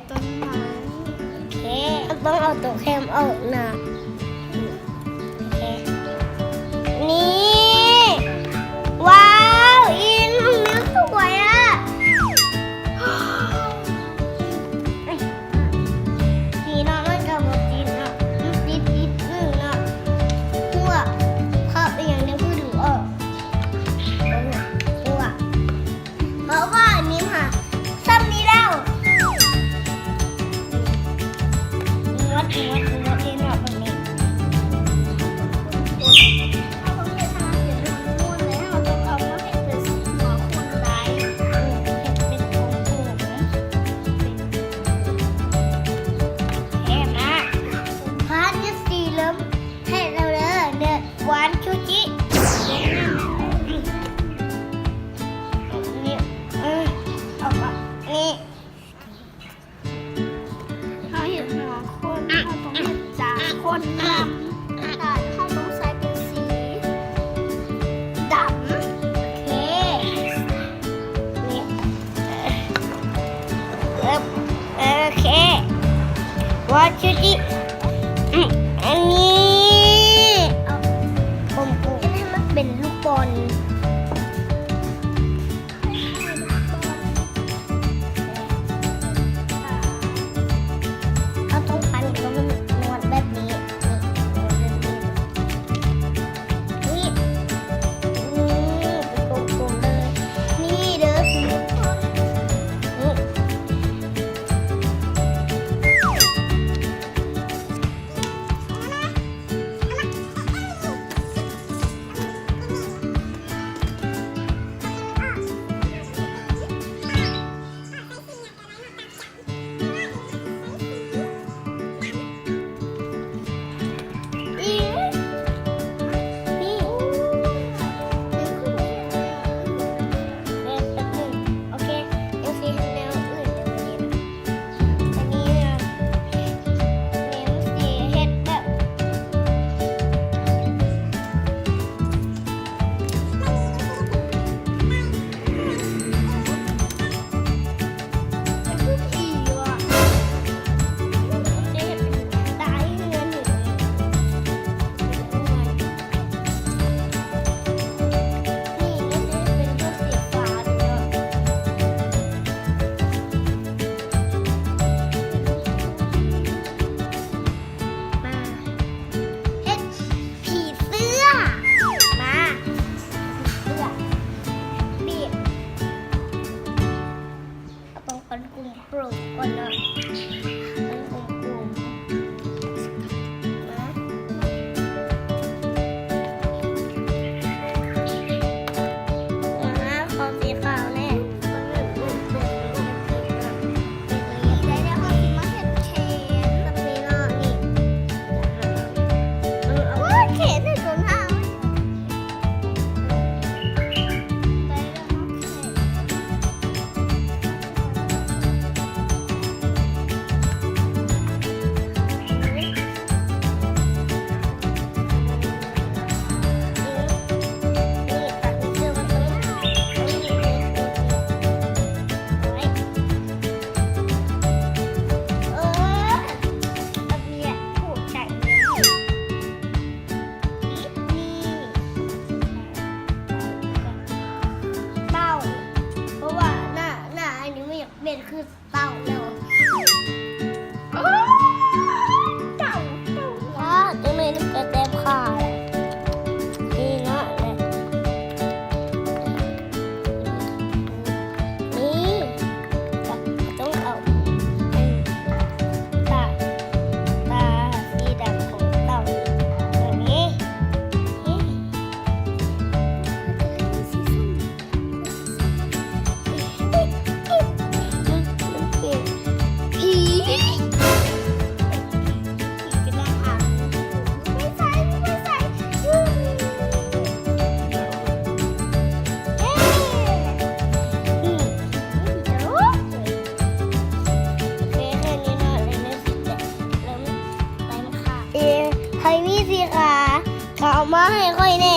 ຕົ້ນໄມ້ ໂອເຄ ຕ້ອງເອົາໂຕແຄມອອກນະ ໂອເຄ ນີ້ ວ້າວ ອີ່ ນ້ອງມິວສວຍອະ ນີ້ເນາະ ມັນກະບໍ່ຕິດເນາະ ມັນຕິດນິດໜຶ່ງເນາະ ພວກພັບອີ່ຫຍັງເດ ຄືດຶງອອກ ພວກ ເພາະວ່າອັນນີ້ຫາ ສ່ຳນີ້ແລ້ວ ງວດ ງວດ ງວດ ເຫັນບໍ່ ແບບນີ້ ເຮົາຕ້ອງເຮັດໃຫ້ມັນເປັນຮູບໆ ແລ້ວເຮົາຕ້ອງເອົາມາເຮັດເປັນຫົວຄົນໄດ້ ເຮັດເປັນຂອງໂກງ ເປັນ ແທ້ມາກ ພາດເອັຟຊີເລີ່ມ ເຮັດແລ້ວເດີ ເດີ ວັນ ທູຈິ ນີ້ ເອີ ເອົາປະ ນີ້ ເຮົາເຮັດຫົວຄົນ ເຮົາຕ້ອງເຮັດຕາຄົນນຳ ຕາເຮົາຕ້ອງໃສ່ເປັນສີດຳ ໂອເຄ ນີ້ ເອີ ເອີ ໂອເຄ ວັນ ທູຈິ ອືມ ອັນນີ້ ເອົາກົມໆ ໃຫ້ມັນເປັນລູກບອນ ເຮົາຕ້ອງພັນໃຫ້ມັນນວນແບບນີ້ ນີ້ ນວນແບບນີ້ ນີ້ ນີ້ ເປັນກົມໆ ເລີຍ ນີ້ເດີ ນີ້ ອັນນີ້ນະ ເມມຊິເຮັດແບບ ມັນຄືຜີຫວາ ເຮັດຕາຍເຮືອນນີ້. ນີ້ມັນຈະເປັນພວກສີຟ້າເນາະ ມາເຮັດຜີເສືອ ມາ ເສືອ ບີບ ເອົາປອງກັນກຸ່ມໂປຣກ່ອນເນາະ ເປັນກຸ່ມໆ ມາ ມາ ຂໍສີຂາວແດ່ ໄດ້ແລ້ວ ເຮົາຊິມາເຮັດເຊນແບບນີ້ເນາະ ນີ້ ເອີ ເອົາເຂນໃຫ້ຕົນເຮົາ ໄດ້ແລ້ວເນາະ. ເຕົາ ເພາະວ່າໜ້າ ໜ້າອັນນີ້ມັນຢາກເປັນຄືເຕົາແລ້ວ ໂອ້ ເຕົາ ເຕົາ ວ້າ ຈັ່ງໃດມັນກະແຕບຂາ ນີ້ເນາະ ແຫຼະ ນີ້ ກະຕ້ອງເອົາ ຕາ ຕາສີດຳຂອງເຕົານີ້ ແບບນີ້ ນີ້ ມັນເປັນຜີ ຜີກຳລັງຫາ ໄປໃສ ໄປໃສ ເອີ ອືມ ໂອເຄ ແຄ່ນີ້ເນາະ ເລີ່ມ ເລີ່ມ ເອີ ໃຜມີສີຂາ ກະເອົາມາໃຫ້ຂ້ອຍແດ່.